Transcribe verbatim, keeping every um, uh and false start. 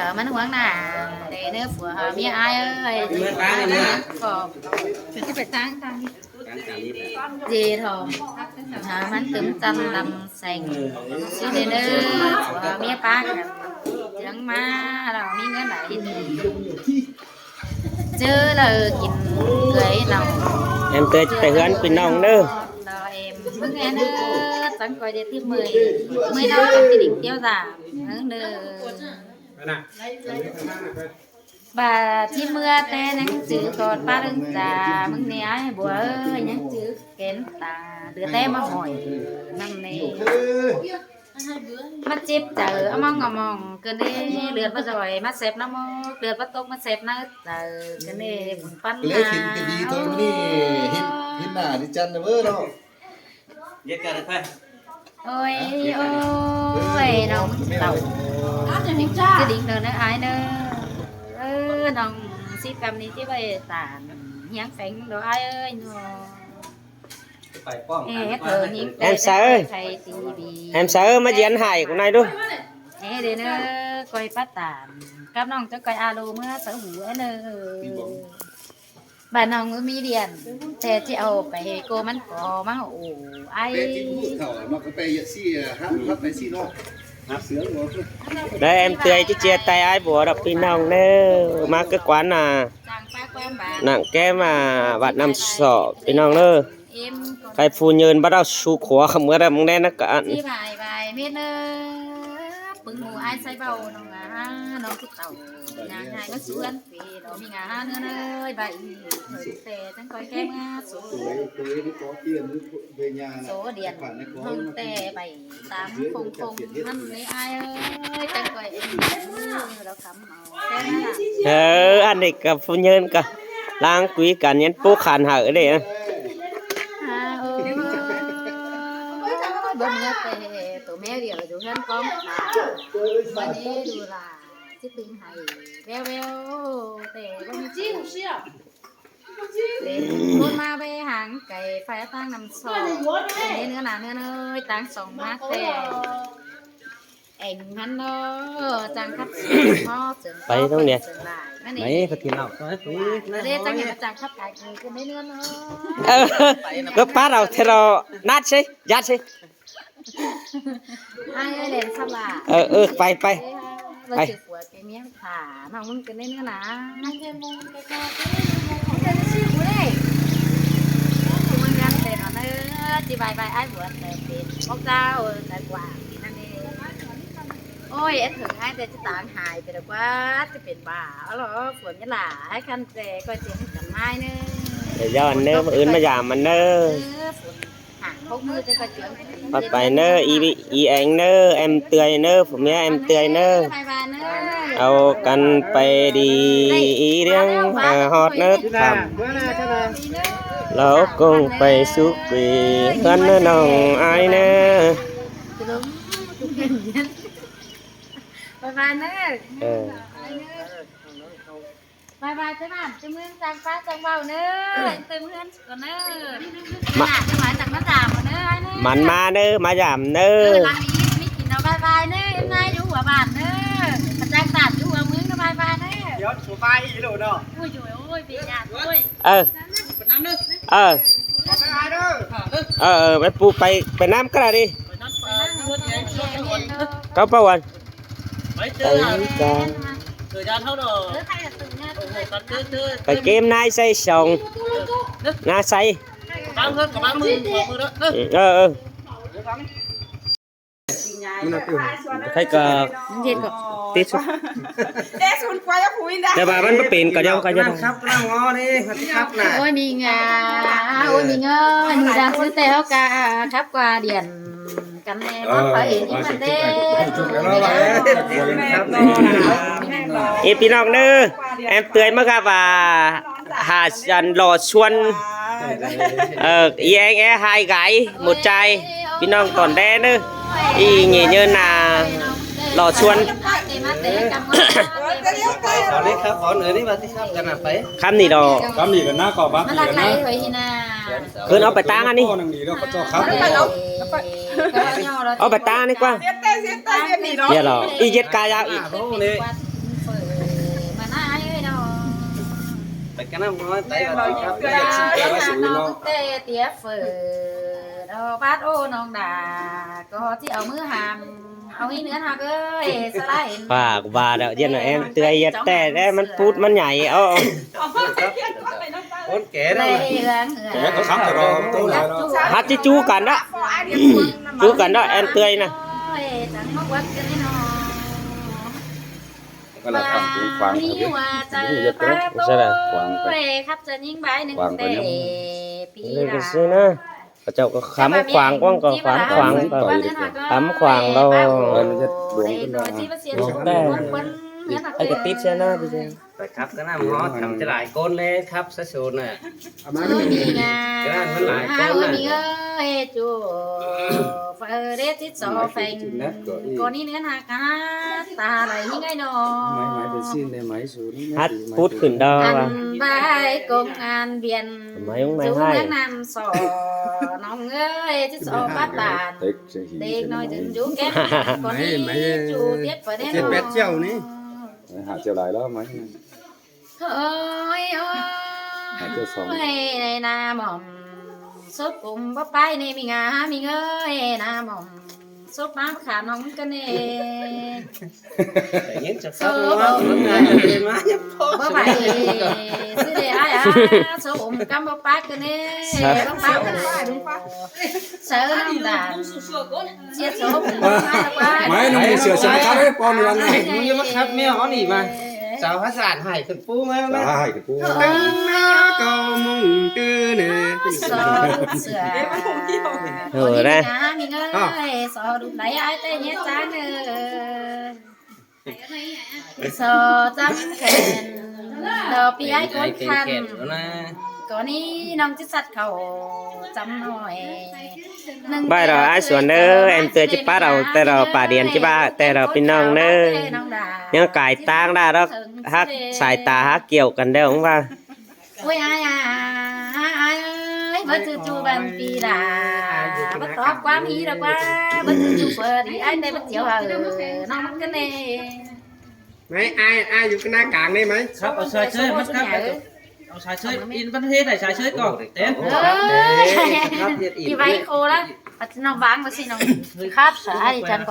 Ờ, ꞌmắn huống nả, để ꞌnớ phua ꞌmía ai ơi. Khổ. Chứ phải tăng, tăng đi. Dì thổ. Hả, ꞌmắn tứm chăn đăm seng. Chứ để ꞌnớ phua ꞌmía pá kìa. Chướng má, ꞌlọ ꞌmí ꞌngớn đảy đi. Chứ ꞌlạ kin người ꞌnọng. Em ꞌtưa ꞌchí pay ꞌhướn ꞌpi ꞌnọng ꞌnớ. Đó em, ꞌmứng ꞌnớ, chắng ꞌcoi đi ꞌtí ꞌmơi. ꞌMơi ꞌnọng chắng ꞌchí đing ꞌtiếu dả. ꞌMứng ꞌnớ. ꞌVa ꞌchí ꞌmưa té ꞌnhắng chứ ꞌcọ pá ꞌlứng dả. ꞌMứng ꞌnị ai bua ơi, ꞌnhắng chứ kén ta. Đứa té ꞌmá hỏi. ꞌNắm ꞌnị. ꞌMá chếp chaư, ꞌmóng ꞌmóng, ꞌcọ ꞌnị, ꞌlượt ꞌmá doi, ꞌmá sép ꞌnắm ꞌmá, ꞌlượt ꞌmá tốc, ꞌmá sép ꞌnắm chaư, ꞌcọ ꞌnị, phun păn. Cái đấy thì cái gì thôi, ꞌmá ꞌnị, hít, hít nả đi chăn nó bớ đó. Ôi, ôi, ꞌnọng tảu. Chứ đing ꞌnớ ꞌnớ ai ꞌnớ. Ơ, ꞌnọng síp căm ꞌnị chứ ꞌvạy tản, hiếng phén đó ai ơi, ꞌnọng. Em Sa ơi. Em Sa ơi, ꞌmá dán hảư cô ꞌnị đu. Ê, để ꞌnớ, ꞌcoi pá tản. Cắp ꞌnọng ꞌchọ ꞌcoi alo ꞌmưa sa hủ ꞌnớ. Bản ꞌnọng ꞌmí điện. Thế chứ au pay cô ꞌmắn ꞌcọ ꞌmá ổ ai. Đấy, em ꞌtưa ꞌchí chia tay ai bua đọc ꞌpi ꞌnọng ꞌnớ. ꞌMá cứ quán à. Nẳng kem à, bản ꞌnặm sọ ꞌpi ꞌnọng ꞌnớ. Khay phu nhơn bắt đầu su khóa khăm ꞌmưa ra ꞌmứng đen ꞌnớ ꞌcọ ꞌnặn. Chi bài bài mết ꞌnớ. Pưng mù ai say bầu ꞌnọng à, ꞌnọng cứ tàu. Nhà hai có su ăn quỷ, ꞌnọng ꞌmí ngả ha ꞌnớ ꞌnớ, bài ý, thời tè, chắng ꞌcoi kem ngả, số, số điện, hông tè, bảy tám không không, ꞌnặn ꞌnị ai ơi, chắng ꞌcoi em, ꞌlẹo khắm. Ơ, ăn ꞌnị ꞌcọ phu nhơn ꞌcọ. Lăng quí căn nhắn pú khăn hảư đê. À, ơ, bớm ꞌnớ tè, tổ mẹ đi ở chỗ hên con. Bớm ꞌnị đu là, chứ tưng hãy, béo béo, tè, bớm ꞌnị. Tè, ꞌcốn ꞌmá bé hàng cày, phải tăng năm sọ. Tè, ꞌnớ nả, ꞌnớ ꞌnớ, tăng song ꞌmá tè. Eng hăn ꞌnớ, chang khắp sương hó, sương pay hó, tông pay điện. Sương lai. ꞋNặn ꞌnị. Pay, pay thì nào, cho hết túi. Ơ, đấy, chang hẳn chang khắp cái, cái đấy nữa nó. Ơ, ꞌcọ pá đau thế ꞌnọ, nát xí, dát xí. Ai ơi, đèn sắp là. Ơ, ơ, pay, pay. Ơ, pay. Chụp của cái miếng thả, nó ꞌmứng cái đấy nữa nả. Cái đấy nó không có cái, cái đấy nó không có cái gì của đây. Ôi, ăn tè ꞌnọ ꞌnớ, ꞌchí bái bái ai bua tè pên. Bốc dao, ơ, cái quà. Ôi, ét hứng ai tè ꞌchí táng hại, pên ꞌlẹo ꞌquá, ꞌchí pên bả, ơ, ꞌlọ, phun ꞌnhá lả, ai khăn tè, ꞌcoi ꞌchí khăn ai ꞌnớ. Để do ăn ꞌnớ, ứn ꞌmá dám ăn ꞌnớ. Ơ, phun, hả, bốc mưa tè ꞌcoi ꞌchí. Bắt pay ꞌnớ, ꞌí, ꞌí eng ꞌnớ, em ꞌtưa ꞌnớ, phun ꞌmía em ꞌtưa ꞌnớ. Bái bái ꞌnớ. Au căn pay đi, ꞌí ꞌliếng, à, hót ꞌnớ, khắm. Lỏ ꞌcóng pay súc quí, ꞌhướn ꞌnớ ꞌnọng ai ꞌnớ. Bái bái ꞌnớ. Ơ. Bái bái, ꞌchớ bản, ꞌchớ ꞌmướng, chang pá, chang báu ꞌnớ. Ê, ꞌtưa ꞌmướng ꞌcọ ꞌnớ. Mả, mả, chang ꞌmá dám ꞌnớ, ai ꞌnớ. Mắn ꞌmá ꞌnớ, ꞌmá dám ꞌnớ. Ơ, lăng đi, ꞌmí kin ꞌnọ bái bái ꞌnớ, em ꞌnái dú hua bản ꞌnớ. Chang tản dú hua ꞌmướng ꞌnớ, bái bái ꞌnớ. Ôi, dồi ôi, vì nhà tôi. Ơ. Ơ. Ơ, ơ, bái pu pay, pay ꞌnăm ꞌcọ đi. Cáu ꞌpá uôn. Pay ꞌcọ. Pay kem nai say song. Nai say. Ơ, ơ. Khay ꞌcọ tít sút. Tết xuân quay áp húi đã. Để bà vẫn bắt pin cả nhau, cả nhau. Năm khắp, năm ngó đi, khắp nè. Ôi, mình, à, ôi, mình ơi, mình đang xứ Tây Hốc, à, khắp qua điện. Cắn nè, bác phải ý những vấn đề. Ê, ꞌpi ꞌnọng ꞌnớ, em ꞌtưa ꞌmá ꞌcọ ꞌva hả săn lỏ suôn. Ờ, ꞌí eng é hai gái, một trai. ꞌPi ꞌnọng tỏn đé ꞌnớ. ꞌI ꞌnị ꞌnhớ nả lỏ suôn. Khắm ꞌnị đó. Khắm ꞌnị là nả ꞌcọ bác. Khớn au pay ꞌtáng ăn ꞌnị. Au pay ꞌtáng ăn ꞌnị ꞌquá. Ê, đó. ꞌI ꞌdệt ca dao ꞌi. Phở mà nái ơi đó. Tại cái năm nói tại là cái năm nó tê tiệp phở đó bát ô nong đà có chị ở mưa hàm ông ấy nữa hả cơ. Ê, sao lại ปากบาดอะ เดี๋ยวเย็นนะ แอนเตย อย่าแตะได้ มันปูดมันใหญ่ เอา Con kẻ đó. Kẻ có khắp rồi, tôi lại đó. ฮัดจิจูกันนะ จูกันนะ แอนเตยนะ Ôi, chẳng mắc quất cái nó. Cái là khoảng cũng khoảng Mà không biết. Hiu à, Không biết giờ chắc. Sao là? Khoảng phải. Ôi, khắp giờ những bãi nâng Khoảng phải tệ, nhắm. Pí นี่ก็ là. ซื้อนะ เขาเจ้าก็ขำขวาง กว้างก็ขวางขวาง ขำขวางเรา Ôi, nó rất buồn cái nó. Buồn, buồn, buồn, buồn, buồn. ไอ้กระติบใช่นะ พี่เจ Tại khắp cái năm nó thăm cái lại con đấy khắp sát số nè. Ơ, mi ngà. Cái năm nó lại con nè. Ơ, mi ơi, chú. Phải đấy, chít sổ phèn. Có ní nữa hả, cá? Ta lại những cái đó. Máy, máy bên xin này, máy số đi, máy ฮัด thì máy พูด số ขึ้น đi. ดอ ว่ะ Ăn bài công an viên. ทำไมต้องไม่ให้ Chú ngân hàng sổ. Nóng ơi, chít sổ bắt đàn. Tết sẽ hỉ Tết sẽ nói nóng. Chừng chú kép. Có ní chú tiếp phải đấy. Chết pét treo ní. Hả, treo lại đó, máy. Ôi, ôi. Hả, treo sóng. Ôi, này nà mỏm. Sốt cũng bắp bay này mình à, mình ơi, nà mỏm. Sốt bắp khả nóng cái này. Những chục sốt bắp. Bắp bay. Sư đề ai à, sốt cũng cắm bắp bát cái này. Bắp bát cái này. Sớ nóng đàn. Máy nó mù sửa sắm khắp đấy, con đi ăn này. Mù như mắc khắp mèo nó nỉ mà. Cháu hát giản hải khẩn phu mà. Cháu hát hải khẩn phu. Tưng ná cầu mùng tư nè. Sơ đục sửa. Hử đấy. Mình ơi, sơ đục đáy ai tê nhé chán ơi. Sơ chăm khen. Đó, pi ai con khen. Có ní nong chít sắt khẩu chăm hỏi. Bái đó ai Xuân ơi, em tưa chít pát ảu, tê đó pả điện chít bá, tê đó pin nong nơ. Nhưng cải táng đã đó, hắc, sải tả hắc kiểu cần đâu không ba. Ôi ai à, ai ơi, bớt chư chu bàn pi đà, bớt tó quá mi đó quá, bớt chư chu phở đi, ai đây bớt chiếu hở, nó mất cái này. Máy ai, ai dùng cái ná cảng đây máy. Khắp ở sài sới, mất khắp. Ở sài sới, in văn thế này sài sới có, tên. Ơ, đi vay khô lắm. Nó vắng mà xin nó khắp sài ai chẳng có.